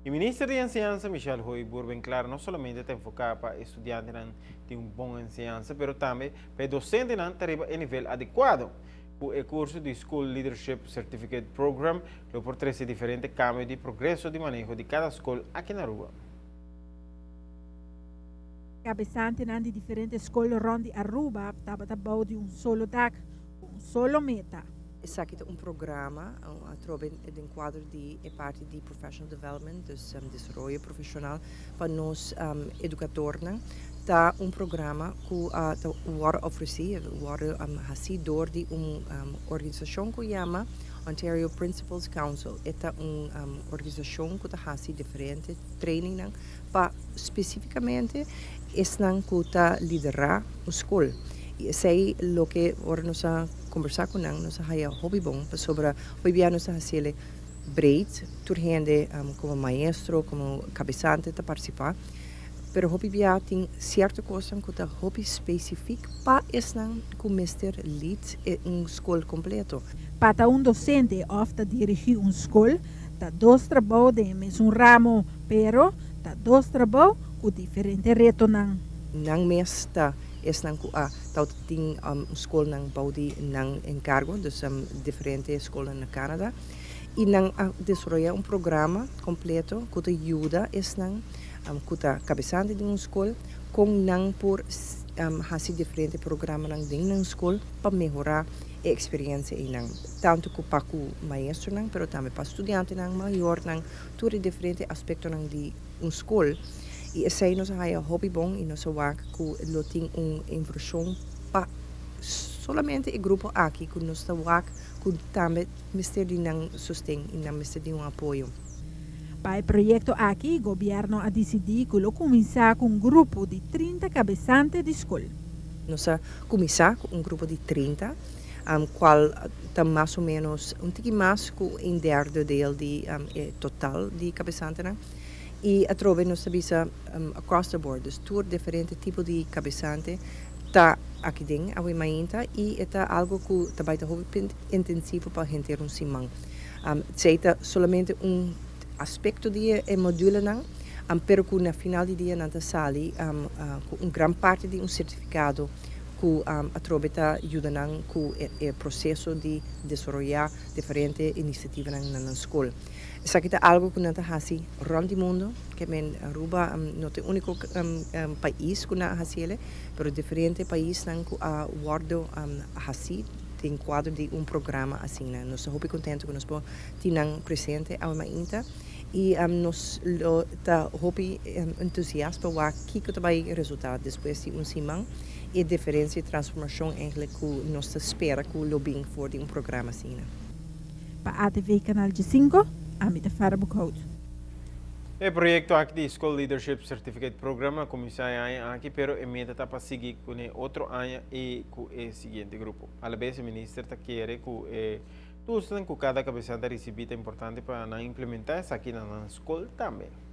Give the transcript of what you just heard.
E minister di Enseñansa Michelle Hooyboer Winklaar no solamente ta enfoca pa studiantenan tin un bon enseñansa, pero tambe pa e docentenan ta riba e nivel adecuado. Cu e curso di School Leadership Certificate Program lo por trece diferente cambio di progreso di maneho di cada scol aki na Aruba. Cabesantenan di diferente scol rond di Aruba tabata bou di un solo dak, cu un solo meta. Esaki ta un programa atrobe den cuadro di e parti di professional development, dus desaroyo profesional pa nos educadornan. Ta un programa cu ta wordo ofreci, wordo haci door di un organisacion cu yama Ontario Principals Council. E ta un organisacion cu ta haci diferente trainingnan pa specificamente esnan cu ta lidera un scol. Y esey loke ora nos a conversa cu nan, nos a haya hopi bon, pasobra hoy dia nos a haciele breed, tur hende como maestro, como cabesante ta participa, pero hopi bia tin cierto cosnan cu ta hopi specific pa esnan cu mester lead un scol completo. Pa ta un docente of ta dirigi un scol, ta dos trabou den mesun ramo, pero ta dos trabou cu diferente retonan. Nan mes ta esnan cu a tin scolnan bou di nan encargo, dus diferente scolnan na Canada. Y nan a desaroya un programa completo cu ta yuda esnan cu ta cabesante di un scol cu nan por haci diferente programanan den nan scol pa mehora e experiencia nan. Tanto cu pa cu maestronan, pero tambe pa studiantenan, mayornan, tur e diferente aspectonan di un scol. Y esey nos a haya hopi bon y nos a wak cu lo tin un inversion pa solamente e grupo aki cu nos ta wak cu tambe mester di nan sosten y nan mester di un apoyo. Pa e proyecto aki, gobierno a dicidi cu lo cuminsa cu un grupo di 30 cabesante di scol. Nos a cuminsa cu un grupo di 30, cual ta mas o menos un tiki mas cu un derde deel di total di cabesantenan. Y atrobe nos ta bisa across the board, dus tur diferente tipo di cabesante ta aki den awe mainta y ta algo cu ta bay ta hopi intensivo pa henter un siman. Ta solamente un aspecto di e modulenan, pero cu na final di dia nan ta sali cu un gran parti di un certificado cu atrobe ta yuda nan cu e proceso di desaroya diferente iniciativanan na scol. Esaki ta algo cu nan ta haci rond di mundo, kiermen Aruba no ta e unico pais cu nan a haciele, pero diferente paisnan cu a wordo haci den cuadro di un programa asina. Nos ta hopi contento cu nos por tin nan presente awe mainta y nos lo ta hopi entusiasta pa kico ta bay resulta despues di un siman e diferencia y transformacion eigenlijk cu nos ta spera cu lo bin for di un programa asina. Pa ATV Canal 5, ami ta Farah Boekhout. E proyecto aki di School Leadership Certificate Program a cuminsa aki, pero e meta ta pa sigui cu otro aña y cu e siguiente grupo. Alabes, e minister ta kere cu e toolsnan cu cada cabesante a ricibi ta importante pa implementa esaki na scol tambe.